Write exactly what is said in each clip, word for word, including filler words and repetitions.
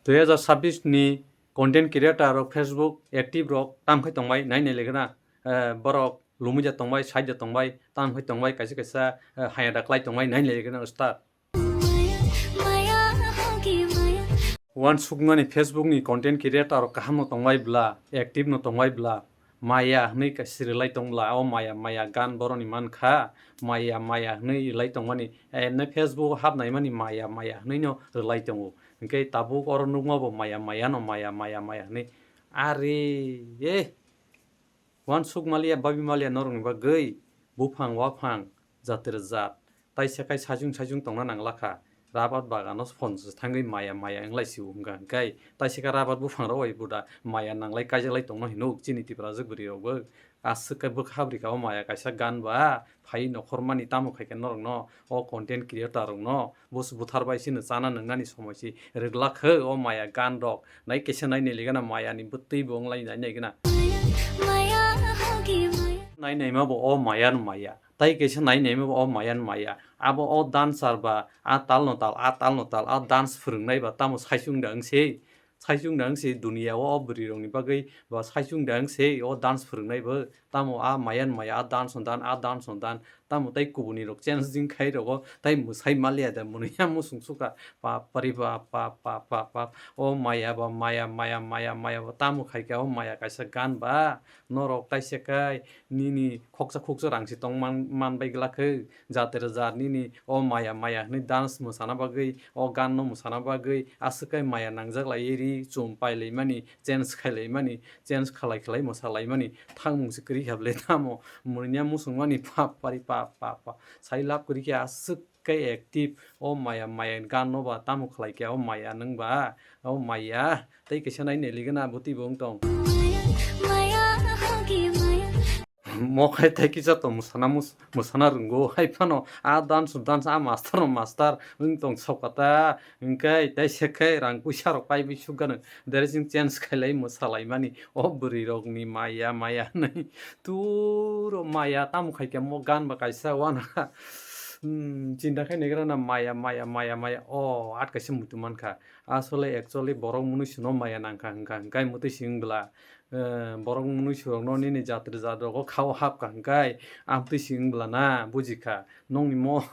Dui hazar sabbish ni content creator rok, Facebook active rok tam khai tongbai, nai nai legena, eh, borok lumui ja tongbai, side ja tongbai, tam khai tongbai, kaisa kaisa, eh, haya da klai tongbai, nai nai legena start. Uansukmani Facebook ni content creator rok kaham no tongbai bla, active no tongbai bla, maya hwnwi kaisa rwlai tong bla, o maya maya gan boroni mankha, maya maya hwnwi rwlai tongmani, eh, nai Facebook o hapnai mani maya maya hwnwi no rwlai tongo. Hwnkhe tabuk oro nukma bo maya maya no maya maya maya hwnwi. Are, eh, uansuk maliya, babi maliya norokni bagwi buphang waphang, jatir jat, taisa kai sajung sajung tongna nangla kha. Rabat bagano phone se thangwi maya maya wnglai si wngkha hwnkhe, taisa khe rabat buphang rok bai buda maya nanglai kaijaklai tongno hinwi chini Tiprajwk bwrwi rokbo. Aswk khe bwkha bwrwi kha o maya kaisa gan ba phai nokhormani, tamo khai khe norokno o content creator rokno bus buthar bai sino chana nwngnani somoi si rwglak khe o maya gan rok. Nai kaisa nai nai ligana maya ni bwtwi bo wnglai nai nai gana. Nai nai ma bo o maya no maya. Tai kaisa nai nai ma bo o maya no maya. Abo o dancer ba a tal no tal, a tal no tal, a dance phwrwngnai ba tamo saichung da wngse. Saichung da wngse dunia o, o bwrwi rokni bagwi ba saichung da wngse o dance phwrwngnai bo. Tamo a maya no maya, a dance no dan, a dance no dan. Tamo tai kubuni rok challenge khai rogo, tai mwsai maliya da, mwnwi ya musung suka. Pap pari pap, pap, pap, pap, pap. O maya ba, maya, maya, maya, maya ba. Tamo khai kha o maya kaisa gan ba. Norok taisa kai nini khoksa khoksa rang si tong man, man bai glak khe. Jater jar nini o maya, maya hwnwi dance mwsana bagwi, o gan no mwsana bagwi aswk kai maya nangjak lai ri, chum pai lai mani, change khai lai mani, change khalai khalai mwsa lai mani. Thangmung se kwrwi kha bwle tamo. Mwnwi ya musung mani pap pari pap, pap, pap. Sai lab kwrwi khe aswk kai active. O maya, maya gan no ba tamo khlai khe o maya nwng ba? O maya tei kaisa nai neli gana bwtwi bo wng tong. Mo khai tei kisa to mwsana mus-, mwsana rwngo hai phano a dance dance a master no master wng tong sokata. Hwnkhe tei se khe rang puisa rok paibi suk gano dressing change khailai mwsa lai mani o bwrwi rok ni maya maya hinwi. Turo maya tamo khai khe mo gan ba kaisa wana. Hmm, chinta khai naigra na maya, maya, maya, maya. O, at kaisa muitu mankha. Asole actually borok mwnwi sino maya nangkha hwnkha, hwnkhe mutwi sing bwla, eh, borok mwnwi surokno nini jatri jat rogo khao hapkha hwnkhe amtwi sing bwla na bujikha. Nongni mo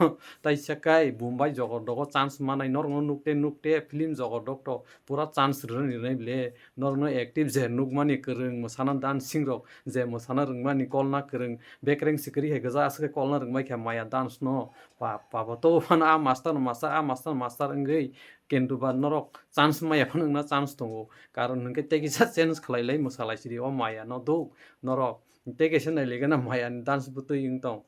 taisa kai Bombay jogor dogo chance manai norokno nukte nukte film jogor dok to pura chance rwnai rwnai bwle. Norokno active je nukmani kwrwng mwsana dancing rok, je mwsana rwngmani kolna kwrwng, bekreng se kwrwi hai gwja aswk khe kolna rwngbai kha maya dance no. Pa, pa, pa, to phano a master no master, a master no master wngwi kendu ba norok chance maya phano wngna chance tongo. Karon hwnkhe tei kisa change khlai lai mwsa lai sidi o maya no duk norok. Tei kaisa nai legana maya ni dance bwtwi wng tong.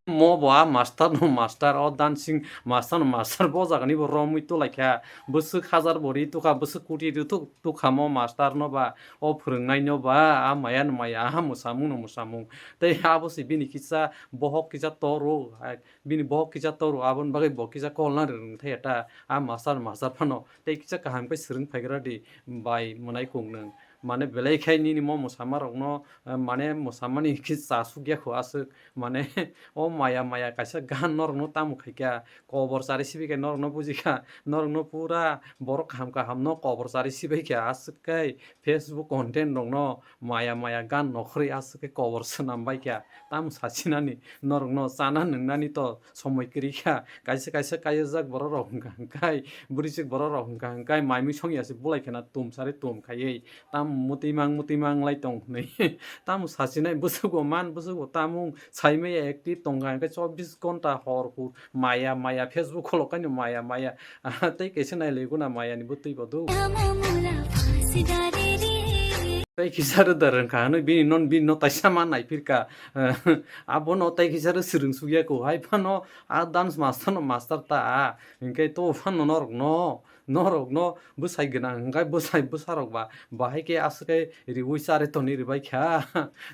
Mo bo a master no master, o dancing master no master, bo jagani bo romwi tulaikha. Bwswk hajar bori tukha, bwswk koti ri tuk-, tukha mo master no ba, o phwrwngnai no ba, a maya no maya, a mwsamung no mwsamung. Tei abo se bini kisa bohok kisa toru, bini bohok kisa toru, aboni bagwi bo kisa kolna rwrwng thai ta, a master no master phano. Tei kisa kaham khe swrwng phaigra di, bai mwnai kung nwng. Mane belai khai nini mo mwsama rokno, eh, mane mwsamani khe cha sukya kho aswk. Mane o maya maya kaisa gan norokno tamo khaikha, kobor chari sibaikha norokno bujikha, norokno pura borok kaham kaham no kobor chari sibaikha aswk kai Facebook content rokno maya maya gan nokhorwi aswk khe kobor swnam baikha. Tamo sachinani norokno chana nwngnani to somoi kwrwi kha. Kaisa kaisa kayajak borok rok hwnkha hwnkhe, bwrwisik borok rok hwnkha hwnkhe, maimui songya se bulai khena tum sari tum khaiwi, tam mwtwi mang mwtwi mang lai tong hwnwi. Tamo sachinai bwswk bo man, bwswk bo tamung saimaya active tongkha hwnkhe chobbish ghonta hor hur maya maya Facebook kholokaino maya maya. Tei kaisa nai laigo na maya ni bwtwi bo duk. Tei kisa rwda rwngkha hwnwi bini non bini no taisa ma naipirkha. Abono tei kisa rw swrwng sukya kho hai phano a dance master no master ta. Hinkhe to phano norokno, norokno bwsai gwnang hwnkhe bwsai bwsarok ba bahai khe aswk khe riui chari tonwi rwbaikha.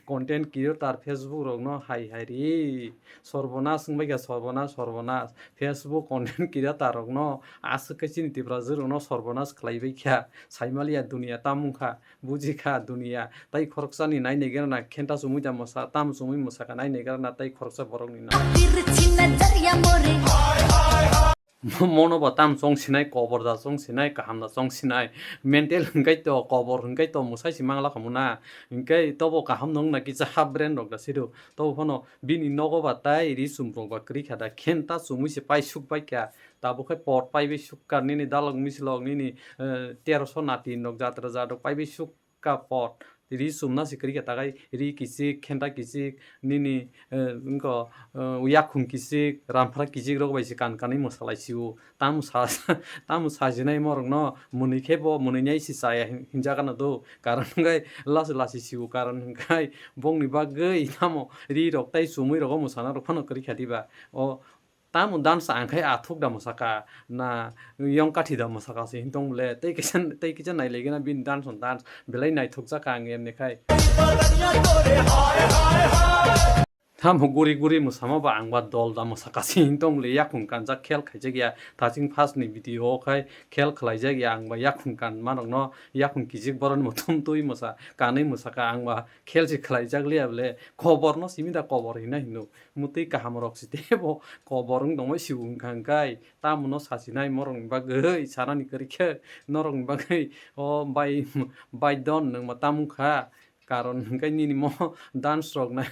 Content creator Facebook rokno hai hai ri. Sorbonas wngbaikha, sorbonas, sorbonas. Facebook content creator rokno aswk khe chini Tiprajwk rokno sorbonas khlaibaikha. Saimaliya dunia tamungkha. Bujikha dunia, tai khoroksani nai naigra na khenta chumui da mwsa, tam chumui mwsakha nai naigra na tai khoroksa borokni na. Mono bo tam chong sinai, kobor da chong sinai, kaham da chong sinai. Mental hwnkhe to, kobor hwnkhe to mwsai si mangla khamu na. Hwnkhe tobo kaham nung na kisa ha brain rok da sidu. Tobo phano bini nogo ba tai ri chum rok ba kwrwi kha da. Khen ta chumui se pai suk bai kha. Tabuk khe pot pai bai suk kha nini dalok misilok nini, eh, teroso nati nok jatra jadok pai bai suk ka pot. Ri chumna se kwrwi kha takai ri kichik, khenta kichik, nini, eh, wngkha, eh, yakhung kichik, ramphra kichik rok bai se kan kanwi mwsalai sio. Tamo sa, tamo sajinai morokno mwnwi khe bo mwnwi nai se chaya hin-, hinjagano do. Karon hwnkhe lasi lasi sio, karon hwnkhe bongni bagwi tamo ri rok tei chumui rogo mwsana rok phano kwrwi kha diba. O Tamo dance ang khai athuk da mwsaka, na yong kathi da mwsaka se hintong bole, tei kisa, tei kisa nai legi na bini dance on dance, belai naithok jaka ang emni khai. Tamo guri guri mwsama ba ang ba dol da mwsaka se hintong bole, yakhung kanjak khel khaijak ya, thaching first ni video o khai khel khlaijak ya, ang ba yakhung kan manok no, yakhung kijik borok ni muthum twi mwsa, kanwi mwsaka ang ba khel se khlaijak liya bole, kobor no simi da kobor hina hino. Mwtwi kaham rok si tebo kobor wng tongma si wng kha hwnkhe, tamo no sasinai morok ni bagwi sanani kwrwi khe norok ni bagwi o bai, bai don nwngma tamo wng kha. Karon hwnkhe nini mo dance rok na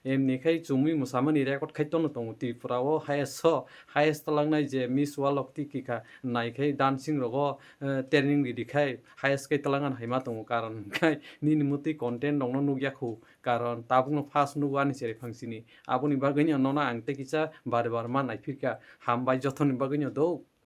emni khai chumui mwsamani record khai tono tongo Tripura o highest o, highest twlangnai je Miss World rok tiki kha nai khai dancing rogo, eh, training ridi khai highest khai twlangan hai ma tongo, karon hwnkhe nini mwtwi content rok no nukya khu. Karon tabukno first nugo ani cherephangsini. Aboni bagwino nono ang tei kisa bare bare ma naiphirkha. Hambai jothoni bagwino do.